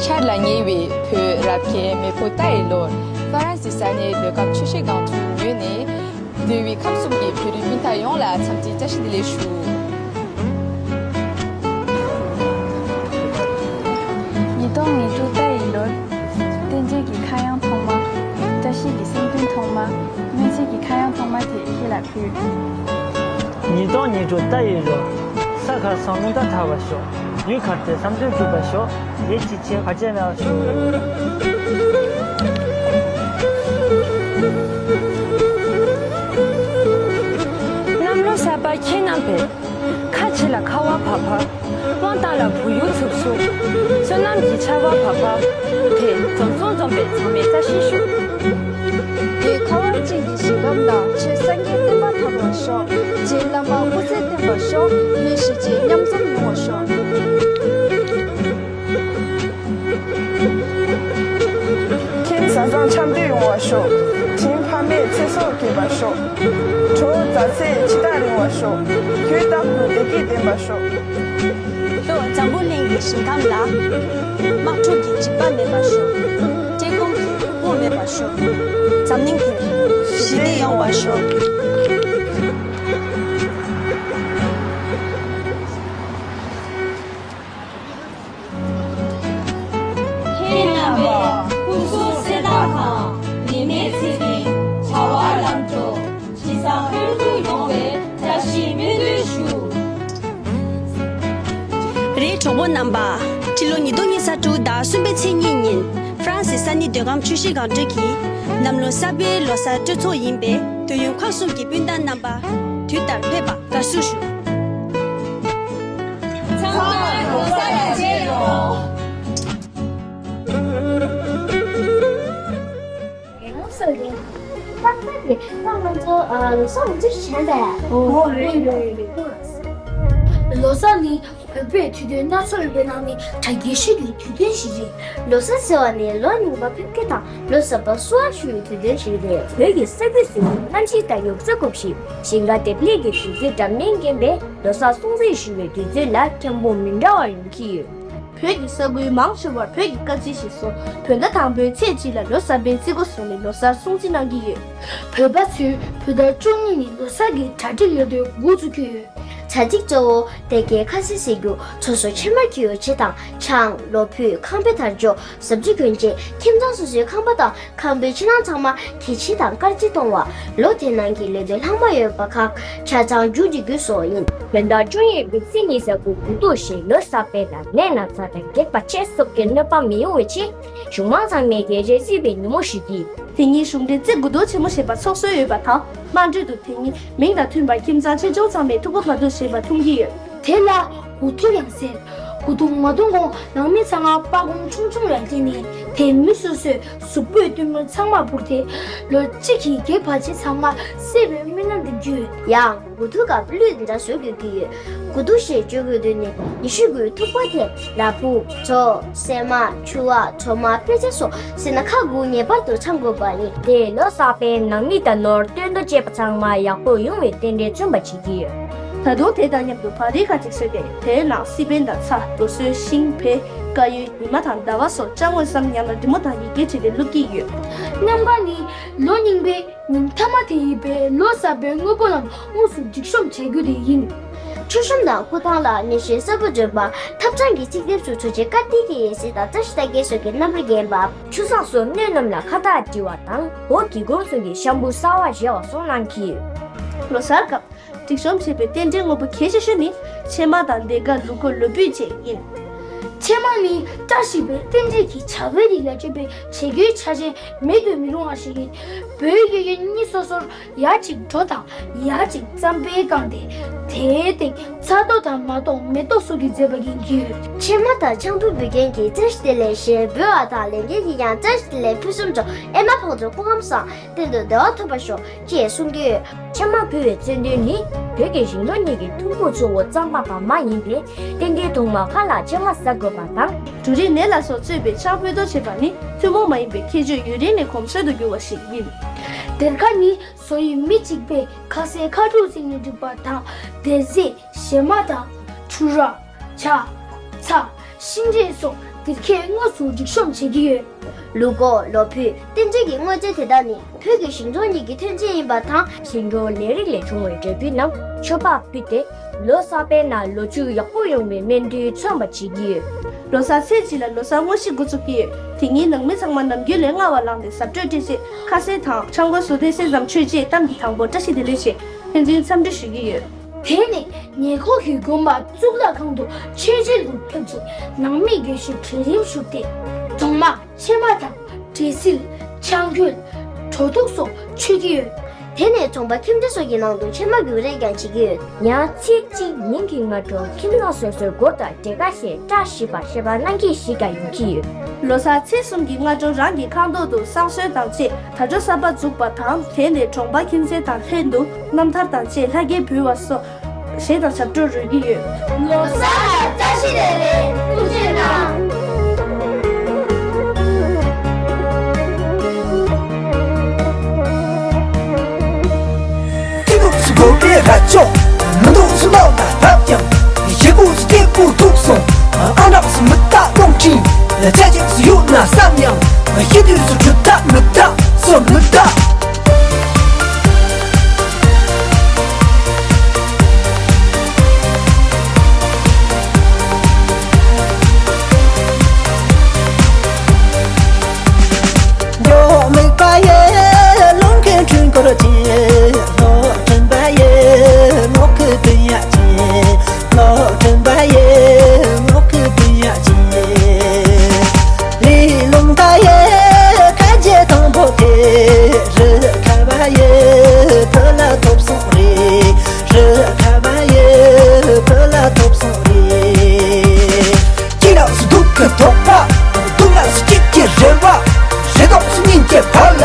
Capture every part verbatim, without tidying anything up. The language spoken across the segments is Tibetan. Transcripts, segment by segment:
ཆར་ལ་ཉེ་བའི་བོད་རབ་རྒྱལ་མེས་པོ་རྟ་ཡི་ལོར་ཧྥ་རན་སི་ས་གནས་རྒྱལ་ཁབ་ཆུ་བཞི་སྒང་དྲུག་ངོས་ནས། འདུལ་བའི་ཁམས་གསུམ་གྱི་བོད་རིགས་སྤུན་ཟླ་ཡོངས་ལ་འཚམས་འདྲི་བཀྲ་ཤིས་བདེ་ལེགས་ཞུ། ཉིས་སྟོང་ཉི་དྲུག་རྟ་ཡི་ལོར། རྟེན་འབྲེལ་གྱི་ཁ་གཡང་ཐོག་མ། བཀྲ་ཤིས་ཀྱི་སེམས་འདུན་ཐོག་མ། སྨོན་ཚིག་གི་ཁ་གཡང་ཐོག་མ་དེ་ཁྱེད་ལ་ཕུལ། ཉིས་སྟོང་ཉི་དྲུག་རྟ་ཡི་ལོར། ས་ཁར་བསམ་ལྷུན་ཐག་བྲལ་བར་ཤོག་ཡུལ་ཁར་དེ་བསམ་དོན་འགྲུབ་པར་ཤོག་ཡིད་ཆེས་ཆེ་བར་ཆད་མེད་པར་ཤོག་གནམ་ལོ་གསར་པ་ཁྱེད་རྣམ་པས། ཁ་ཆེ་ལ་ཁ་བ་བབས་པ། དབང་ཐང་ལ་བུ་ཡུག་འཚུབ་འཚུབ། བསོད་ནམས་ཀྱི་ཆར་པ་བབས་པ། དེ་འཛོམས་སོང་འཛོམས་པའི་ཚང་མས་བཀྲ་ཤིས་ཤོག་དེ་ཁ་བ་ཅན་གྱི་ཞིང་ཁམས་ལ་ཆོས་སངས་རྒྱས་བསྟན་པ་དར་བར་ཤོག་རྗེ་བླ་མ་སྐུ་ཚེ་བརྟན་པར་ཤོག་བོད་གཞིས་བྱེས་མཉམ་འཛོམས་ཡོང་བར་ཤོག་ཁྱིམ་བཟའ་ཚང་འཆམ་མཐུན་ཡོང་བར་ཤོག་དྲིན་ཕ་མས་ཚེ་སྲོག་བསྐྱབས་པར་ཤོག་གྲོགས་མཛའ་བརྩེ་ཇི་ལྟར་རིང་བར་ཤོག་རྒྱུད་རྟག་ཏུ་བདེ་སྐྱིད་ལྡན་པར་ཤོག་ལྷོ་འཛམ་བུ་གླིང་གི་ཞིང་ཁམས་ལ། དམག་འཁྲུག་གི་འཇིགས་པ་མེད་པར་ཤོག་བཀྲེས་སྐོམ་གྱི་ཕུང་པོ་མེད་པར་ཤོག་འཛམ་གླིང་འདིར་ཞི་བདེ་ཡོང་བར་ཤོག་ཁྱེད་རྣམ་པའི་སྐུ་གཟུགས་གསལ་ཐང་དང་ནད་མེད་ཚེ་རིང་བྱ་བ་ལམ་འགྲོ་ཇི་བསམ་དོན་འགྲུབ་ཡོང་བའི་བཀྲ་ཤིས་སྨོན་འདུན་ཞུ། རེད། གྲོགས་པོ་རྣམ་པ། སྤྱི་ལོ་ཉིས་སྟོང་ཉི་ཤུ་རྩ་དྲུག་ཟླ་གསུམ་པའི་ཚེས་གཉིས་ཉིན་ཧྥ་རན་སི་ས་གནས་མདོ་ཁམས་ཆུ་བཞི་སྒང་དྲུག་གི་གནམ་ལོ་གསར་པའི་ལོ་གསར་སྤྲོ་ཚོགས་ཡིན་པས་དུས་ཡུན་ཁག་གསུམ་གྱི་སྤུན་ཟླ་རྣམ་པ་དུས་ལྟར་ཕེབས་པར་དགའ་བསུ་ཞུ། ཚང་མ་ལོ་གསར་ལ་མཇལ་ཡོང་། ལོ་གསར་རེད། ཏག་ཏག་གི་ད་ང་ཚོ་ཨ་ལོ་གསར་ལོ་རྒྱུས་བྱས་པས། ཨོ་རེད་རེད་རེད། ལོ་གསར་ནི་བོད་པའི་དུས་སྟོན་སྣ་ཚོགས་ཡོད་པའི་ནང་ནས་གྲ་རྒྱས་ཤོས་ཀྱི་དུས་སྟོན་ཞིག་རེད། ལོ་གསར་ཟེར་བ་ནི་ལོ་རྙིང་པ་ཕེབས་སྐྱེལ་དང་ལོ་གསར་པ་བསུ་བ་ཞུ་བའི་དུས་སྟོན་ཞིག་རེད། བོད་ཀྱི་ས་ཁུལ་སུ་གནམ་གཤིས་ལྟ་སྐྱོང་ས་ཁུལ་ཞིག་ཞིང་ཁ་འདེབས་ལས་ཀྱི་དུས་ཚོད་འདྲ་མིན་རྐྱེན་པས་ལོ་གསར་སྲུང་བརྩི་ཞུ་བའི་དུས་ཚོད་ལ་ཁྱབ་ཁོངས་མི་འདྲ་བ་ཡོང་གི་ཡོད། བོད་ཀྱི་ས་ཁུལ་མང་ཆེ་བར་བོད་ཀྱི་སྐར་རྩིས་གཞིར་བཟུང་བོད་ཟླ་དང་པོའི་ཚེས་གཅིག་ལ་ལོ་གསར་པའི་རྩིས་འགོ་བཟུང་ནས་ལོ་གསར་སྲུང་བརྩི་གནང་གི་ཡོད། བོད་པ་ཚོས་བོད་ཟླ་བཅུ་གཉིས་ནས་ལོ་གསར་གྱི་གྲ་སྒྲིག་ཡོད་དོ་འགོ་བཙུགས་ཀྱི་ཡོད། གྲ་སྒྲིག་གཙོ་བོ་སྡེ་དགེ་ཁ་སང་ཟེར་རྒྱུ་ཚོ་སོ་ཕྱེ་མར་གྱི་ཡོ་བྱད་དང་ཆང་ལོ་ཕུད་ཁང་པའི་དར་ལྕོག་ཟབ་ཆོས་གྱོན་ཆས་ཁྱིམ་ཚང་སོ་སོའི་ཁང་པ་དང་ཁང་པའི་ཕྱི་ནང་ཚང་མ་གད་ཕྱིས་དང་དཀར་རྩི་གཏོང་བ། ལོ་དེ་ནང་གི་ལས་དོན་ལྷག་མ་ཡོད་པ་ཁག་ཆ་ཚང་མཇུག་སྒྲིལ་རྒྱུ་སོགས་ཡིན། བོད་ཟླ་བཅུ་གཉིས་པའི་ཚེས་ཉི་ཤུ་དགུ་དགུ་ཐུག་ཞེས་ལོ་གསར་པའི་ནང་ནད་ན་ཚ་དང་སྡིག་པ་ཆེ་སོགས་ཀྱི་གནོད་པ་མི་ཡོང་བའི་ཆེད་གཞུང་མང་ཚང་མས་རྒྱལ་སྤྱིའི་རྩིས་པའི་ཉིན་མོ་ཞུ་གི། དེ་ཉིན་གཞུང་འབྲེལ་རྩེ་དགུ་ཐུག་ཆེན་མོ་ཞེས་པ་ཚོགས་སྲོལ་ཡོད་པ་དང་དམངས་ཁྲོད་དུ་དེ་ཉིན་མིང་དང་མཐུན་པར་ཁྱིམ་ཚང་ཆེ་ཆུང་ཚང་མས་ཐུག་པ་བར་དུ་ཞེས་པ་འཐུང་གི་ཡོད། དེ་ལ་དགུ་ཐུག་ཡང་ཟེར། དགུ་ཐུག་མ་འཐུང་གོང་ནང་མི་ཚང་མ་སྤར་གོང་ཆུང་ཆུང་ཡར་འཁྱེར་ནས་དེ་མི་སོ་སོའི་གཟུགས་པོའི་རྡུལ་མུན་ཚང་མ་སྤུར་ཏེ་ལོ་གཅིག་གི་སྒལ་པ་ཕྱེད་ཚང་མ་བསད་པའི་སྨོན་ལམ་འདེབས་རྒྱུ། ཡང་དགུ་ཐུག་སྐབས་གླུད་འདྲ་བཟོ་དགོས་ཀྱི་ཡོད། དགུ་ཐུག་ཞེས་བརྗོད་དགོས་དོན་ནི་ཉི་ཤུ་དགུའི་ཐུག་པ་དེ་ལ་ཕུག་མཚོ་སྲན་མ་ཆུ་བ་གྲོ་མ་དཔེ་ཆ་སོགས་ཟས་སྣ་ཁ་དགུ་ངེས་པར་དུ་འཆང་དགོས་པ་ཡིན། དེས་ལོ་གསར་པའི་ནང་མི་དང་ནོར་སྟོན་དུ་བཅས་པ་ཚང་མ་ཡག་པོ་ཡོང་བའི་རྟེན་འབྲེལ་མཚོན་པར་བྱེད་ཀྱི་ཡོད། ད་དུང་དེ་དང་མཉམ་དུ་བག་རིལ་ཁག་ཅིག་བཟོས་ཏེ་དེའི་ནང་སི་པན་དང་ཚྭ། འགྲོ་སོན། ཤིང་། བལ། དཀར་ཡོལ། ཉི་མ་དང་ཟླ་བ་སོགས་ཅ་དངོས་སམ་ཉམས་ལ་འབྲི་མོ་དང་ཡི་གེ་བྲིས་ཏེ་བླུགས་ཀྱི་ཡོད། གནམ་གང་ནི་ལོ་རྙིང་པའི་ཉིན་མཐའ་མ་དེ་ཡིན་པས་ལོ་གསར་པའི་དངོས་པོ་རྣམས་དངོས་སུ་སྒྲིག་གཤོམ་བྱེད་རྒྱུ་དེ་ཡིན། ཆུ་ཤོམ་དང་སྐུ་ཐང་ལ་ནས་ཤིང་གསར་པ་འཇོམས་པ། ཐབ་ཚང་གི་རྩིག་ལྡེབས་སུ་གྲོ་ཆས་དཀར་ཏིལ་གྱི་ཡས་སིལ་དང་བཀྲ་ཤིས་རྟགས་བརྒྱད་སོགས་ཀྱི་རྣམ་པར་བརྒྱན་པ། ཆུ་བཟང་སོགས་སྣོད་རྣམས་ལ་ཁ་བཏགས་འབྲི་བ་དང་འོག་གི་གུར་གུམ་གྱི་ཤམ་བུ་གསར་བ་བཞེས་པ་སོགས་གནང་གི་ཡོད། ལོ་གསར་སྐབས་སྒྲིག་གཤོམ་བྱེད་པའི་རྟེན་འབྲེལ་དངོས་པོ་གལ་ཆེ་ཤོས་ནི་ཕྱེ་མར་དང་ཟློས་གར། ལུག་མགོ། ལོ་ཕུད་བཅས་ཡིན། ཕྱེ་མར་ནི་བཀྲ་ཤིས་པའི་རྟེན་འབྲེལ་གྱི་བྱ་བའི་རིགས་ལ་སྤྱོད་པའི་བྱེད་སྒོའི་ཆ་ཅན་མེད་དུ་མི་རུང་བ་ཞིག་ཡིན། བོད་ཡུལ་གྱི་གཉིས་སོ་སོར་ཡར་གཅིག་གྲོ་དང་ཡར་གཅིག་རྩམ་པས་བཀང་སྟེ་དེའི་སྟེང་ཚྭ་ཏོག་དང་མ་ཏོག་མེ་ཏོག་སོགས་ཀྱིས་མཛེས་པ་བརྒྱན་གྱི་ཡོད། ཕྱེ་མར་དང་ཆང་བཏུང་འབུལ་མཁན་གྱིས་བཀྲ་ཤིས་བདེ་ལེགས་ཞེས་འབོད་པ་དང་ལེན་མཁན་གྱིས་ཀྱང་བཀྲ་ཤིས་བདེ་ལེགས་ཕུན་སུམ་ཚོགས། ཨེ་མ་ཕག་མོ་སྐུ་ཁམས་བཟང་། གཏན་དུ་བདེ་བ་ཐོབ་པར་ཤོག་ཅེས་གསུང་གི་ཡོད། ཕྱེ་མར་ཕུལ་བའི་མཚོན་དོན་ནི་བོད་ཀྱི་རིང་ལོ་གཉིས་ཀྱི་ཐུན་མོང་གཙོ་བོ་རྩམ་པ་དང་མར་ཡིན་པས་རྟེན་འབྲེལ་ཐོག་མར་ཁ་ལག་ཕྱེ་མར་ཟ་དགོས་པ་དང་། འབྲུ་རིགས་ནས་ལ་སོགས་གཙོས་པའི་ཆང་ཕུད་གཏོང་བྱེད་པ་ནི་ཐུན་མོང་མ་ཡིན་པའི་ཁྱད་ཆོས་ཡུན་རིང་ནས་གོམས་སྲོལ་དུ་གྱུར་བ་ཞིག་ཡིན། སྡེར་ཁ་ནི་བཟོ་ཡི་མི་གཅིག་པས་ཁ་ཟས་ཁ་དྲུག་བརྩིགས་ནས་བསྒྲིགས་པ་དང་སྡེར་རྫས། བྱེ་མ་དང་། ཕྱུར་ར། ཇ། ཚྭ། ཤིང་འབྲས་སོགས་ ཁྱེད་དངོས་སུ་སྒྲིག་གཤོམ་བྱེད་ཀྱི་ཡོད། ལུག་མགོ། ལོ་ཕུད། རྟེན་འབྲེལ་གྱི་དངོས་རྫས་དེ་དག་ནི་བོད་ཀྱི་ཞིང་འབྲོག་གཉིས་ཀྱི་ཐོན་སྐྱེད་ཡིན་པ་དང་། ཞིང་འབྲོག་ལས་རིགས་ལས་བྱུང་བའི་འབྲས་བུ་རྣམས་མཆོད་པར་ཕུལ་ཏེ། ལོ་གསར་པའི་ནང་ལོ་རྒྱུས་ཡག་པོ་ཡོང་བའི་སྨོན་འདུན་མཚོན་པར་བྱེད་ཀྱི་ཡོད། ལོ་གསར་ཚེས་གཅིག་ལ་ལོ་གསར་དངོས་གཞི་འགོ་ཚུགས་ཀྱི་ཡོད། དེ་ཉིན་ནང་མི་ཚང་མ་ནམ་རྒྱུན་ལས་སྔ་བ་ལངས་ཏེ་གཟབ་སྤྲོས་སྤྲས་རྗེས་ཁ་ཟས་དང་ཆང་བསྐོལ་བཟོ་ལྡན་གསེར་ཟམ་མཆོད་རྗེས་གཏམ་གྱི་དང་པོ་བཀྲ་ཤིས་བདེ་ལེགས་ཞེས་ཕན་ཚུན་འཚམས་འདྲི་ཞུ་གི་ཡོད། དེ་ནས་ཉེ་འཁོར་གྱི་དགོན་པ་གཙུག་ལག་ཁང་དུ་ཆོས་རྗེ་ལུང་ཕེབས་རྗེས་ནང་མི་དགེ་བཤེས་གྲལ་རིམ་བཞུགས་ཏེ་གདུང་མ། ཕྱེ་མ་དང་། འབྲས་སིལ། ཆང་ཁོལ། བྲོ་བདུག་སོགས་མཆོད་ཀྱི་ཡོད། དེ་ནས་ཚོང་པ་ཁྱིམ་སྡེ་སོགས་ཀྱི་ནང་དུ་ཕྱེ་མ་རྒྱུག་རེས་ཀྱང་བྱེད་ཀྱི་ཡོད། ཡང་ཚེས་གཅིག་ཉིན་གྱི་སྔ་དྲོ་ཁྱིམ་ཚང་སོ་སོའི་སྒོ་དང་འབྲས་ཁ་ཞེས་བཀྲ་ཤིས་པ་ཞེས་པ་གནང་གི་ཞིག་ཀྱང་ཡོང་གི་ཡོད། ལོ་གསར་ཚེས་གསུམ་གྱི་སྔ་དྲོ་རང་གི་ཁང་ཐོག་ཏུ་བསང་གསོལ་དང་བཅས་དར་འགྲོ་གསར་པ་འཛུགས་པ་དང་། དེ་ནས་གྲོང་པ་ཁྱིམ་མཚེས་དང་ལྷན་དུ་རྣམ་ཐར་དང་བཅས་ལྷ་སྐལ་འབུལ་བ་སོགས། གཞས་དང་ཞབས་བྲོ་རོལ་གྱི་ཡོད། ལོ་གསར་ལ་བཀྲ་ཤིས་བདེ་ལེགས། ཐུགས་རྗེ་གནང་། སྐྱིད་སྡུག་སུ་དགོས་པའི་ར་ཅོ། མི་འདུག་སུ་ནོར་ན་རབ་ཀྱང་། ཞེ་དགུ་སུ་སྐྱེ་དགུ་འདུག་སོང་། ཨ་འདྲ་སུ་མི་རྟག་རླུང་འཕྲིན། ལ་ཅ་ཅིག་སུ་ཡོད་ན་བསམ་ཡང་། ཤི་དུས་སུ་གྲུབ་རྟགས་མི་རྟག་སོ་མི་རྟག་མགྱོགས་མིག་པ་ཡི་རླུང་གི་འཕྲུལ་འཁོར་གྱིས། སློབ་སྤྲིན་པ་ཡི་ངོགས་ཀྱི་དུན་ཡ་གྱིས། སློབ་སྤྲིན་པ་ཡི་ངོགས་ཀྱི་དུན་ཡ་གྱིས། ལི་ལུང་ད་ཡི་ཁ་རྗེ་དང་པོ་དེ། རི་ཁ་བ་ཡི་བུ་ལ་ཐོབ་སོང་རེད། རི་ཁ་བ་ཡི་བུ་ལ་ཐོབ་སོང་རེད། སྐྱིད་ལགས་སུ་སྡུག་གི་དོགས་པ། སྡུག་ལགས་སུ་སྐྱིད་ཀྱི་རེ་བ། རེ་དོགས་སུ་སྙིང་རྗེ་བར་ལ།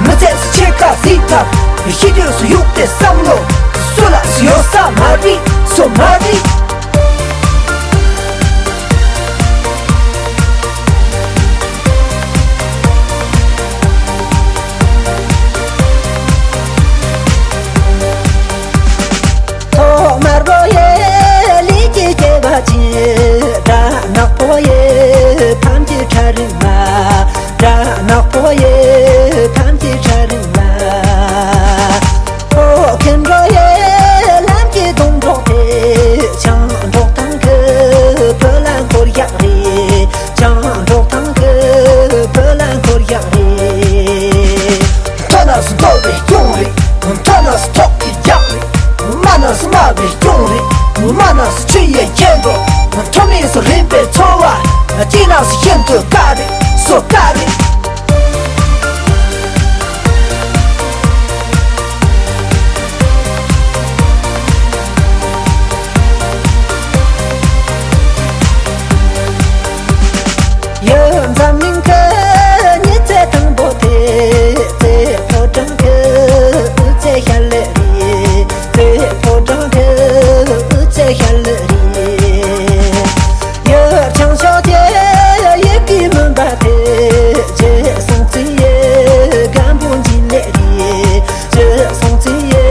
མི་ཚེ་སུ་ཆེ་ཁ་གཟིགས་ཐབས། ཤི་དུས་སུ་གཡུག་པའི་བསམ་བློ། སུ་ལ་སུ་ཡོད་ས་མ་རེད། སུ་མ་རེད། ཐོག་དམར་པོ་ཡི་ལུས་ཀྱི་སྐྱེ་བ་ཅན། སྦྲ་ནག་པོ་ཡི་ཕམ་གྱི་ཁྲ་རིང་མ། སྦྲ་ནག་པོ་ཡི་ཕམ་གྱི་ཁྲ་རིང་མ། ཨོ་ཁེན་རོ་ཡི་ལམ་གྱི་སྡོང་གྲོགས་དེ། ཆང་འབྲོག་ཐང་གི་བུ་ལ་འཁོར་ཡག་རེད། ཆང་འབྲོག་ཐང་གི་བུ་ལ་འཁོར་ཡག་རེད། མཐོ་ན་སུ་མཐོ་བའི་སྐྱོང་རེད། མཐོ་ན་སུ་ཐོག་གི་རྒྱག་རེད། དམའ་ན་སུ་དམའ་བའི་སྐྱོང་རེད། དམའ་ན་སུ་ཆུ་ཡི་རྒྱན་རོ། མཐོ་མིན་སུ་རིམ་པའི་འཚོ་བ། སྐྱིད་ན་སུ་ཤིན་ཏུ་དཀའ་རེད། སོ་དཀའ་རེད། ཡུལ་འཛམ་གླིང་གི་ཉི་ཚེ་དང་པོ་དེ། ཚེ་ཕོ་བྲང་གི་དབུ་རྩེ་ཤར་ལེ་རེད། ཚེ་ཕོ་བྲང་གི་དབུ་རྩེ་ཤར་ལེ་རེད། ཡུལ་བྱང་ཕྱོགས་དེ་ཡུལ་གྱི་མུན་པ་དེ། རྗེ་སྲོང་བཙན་ཡི་སྒམ་པོ་འཇིན་ལེ་རེད། རྗེ་སྲོང་བཙན་ཡི་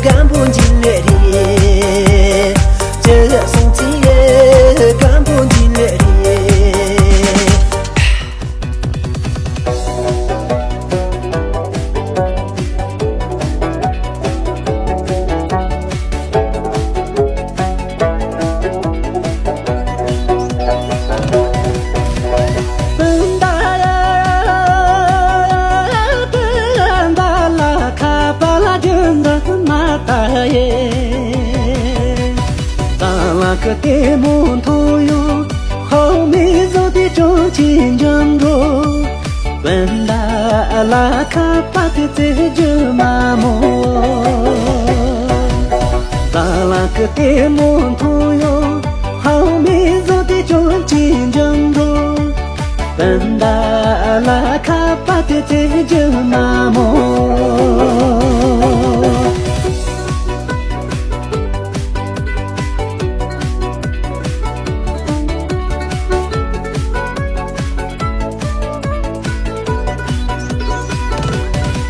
སྒམ་པོ་འཇིན་ལེ་རེད། རྗེ་སྲོང་བཙན་ཡི་སྒམ་པོ་འཇིན་ལེ་རེད། སྤུན་ཟླ་ཡ། སྤུན་ཟླ་ལ་ཁ་པ་ལ་རྒྱུན་དུ་མ་ལྟ་ཡེ། ཙ་ལ་ཀི་ལྟད་མོ་མཐོང་ཡོང་། ཧོ་མི་བཟོ་དེ་ཅོང་ཆི་འཇམ་འགྲོ། སྤུན་ཟླ་ལ་ཁ་པ་དེ་ཚེ་རྒྱུ་མ་མོ། ཙ་ལ་ཀི་ལྟད་མོ་མཐོང་ཡོང་། ཧོ་མི་བཟོ་དེ་ཅོང་ཆི་འཇམ་འགྲོ། སྤུན་ཟླ་ལ་ཁ་པ་དེ་ཚེ་རྒྱུ་མ་མོ།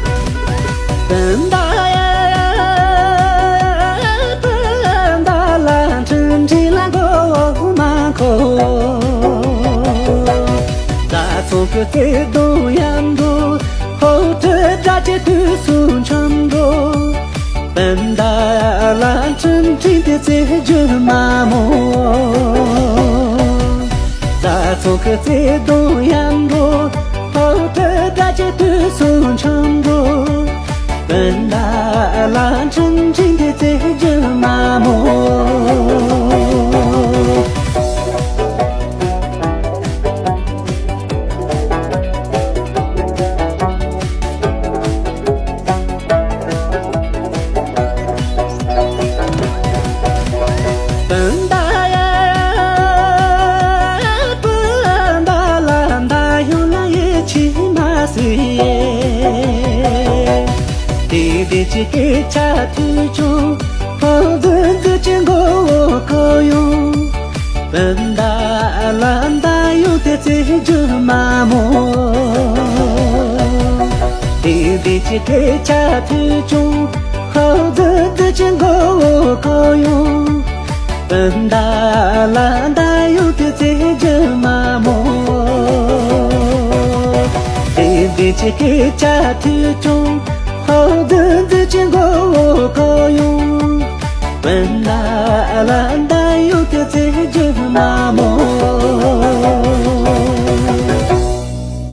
སྤུན་ཟླ་ཡ། སྤུན་ཟླ་ལ་འཕྲིན་ཕྲིན་ལ་མགོ་བོ་མ་འཁོར། ཚོགས་ཀྱི་བརྩེ་དུང་ཡར་འགྲོ། ཧོ་ཏི་སྒྲ་ཆེ་དུས་སུ་འཆམ་འགྲོ། སྤུན་ཟླ་ལ་འཕྲིན་ཕྲིན་དེ་བརྩེ་རྒྱུ་མ་མོ། བཟའ་ཚང་གི་བརྩེ་དུང་ཡར་འགྲོ། ཧོ་ཏི་སྒྲ་ཆེ་དུས་སུ་འཆམ་འགྲོ། སྤུན་ཟླ་ལ་འཕྲིན་ཕྲིན་དེ་བརྩེ་རྒྱུ་མ་མོ། སྤུན་ཟླ་ཡ། སྤུན་ཟླ་ལ་ཟླ་ཡོང་ལ་ཡིད་ཆེས་མ་སྲིད་ཡེ། དེ་དེ་ཅི་སྐད་ཆ་ཐུག་བྱུང་། ཕོ་རྫུན་རྫུན་གྱི་མགོ་བོ་ཁོ་ཡོང་། སྤུན་ཟླ་ལ་ཟླ་ཡོང་དེ་བརྩེ་རྒྱུ་མ་མོ། དེ་དེ་ཅི་སྐད་ཆ་ཐུག་བྱུང་། ཧོ་རྫུན་རྫུན་གྱི་མགོ་བོ་ཁོ་ཡོང་། སྤུན་ཟླ་ལ་ཟླ་ཡོང་དེ་བརྩེ་རྒྱུ་མ་མོ། དེ་དེ་ཅི་སྐད་ཆ་ཐུག་བྱུང་། ཧོ་རྫུན་རྫུན་གྱི་མགོ་བོ་ཁོ་ཡོང་། སྤུན་ཟླ་ལ་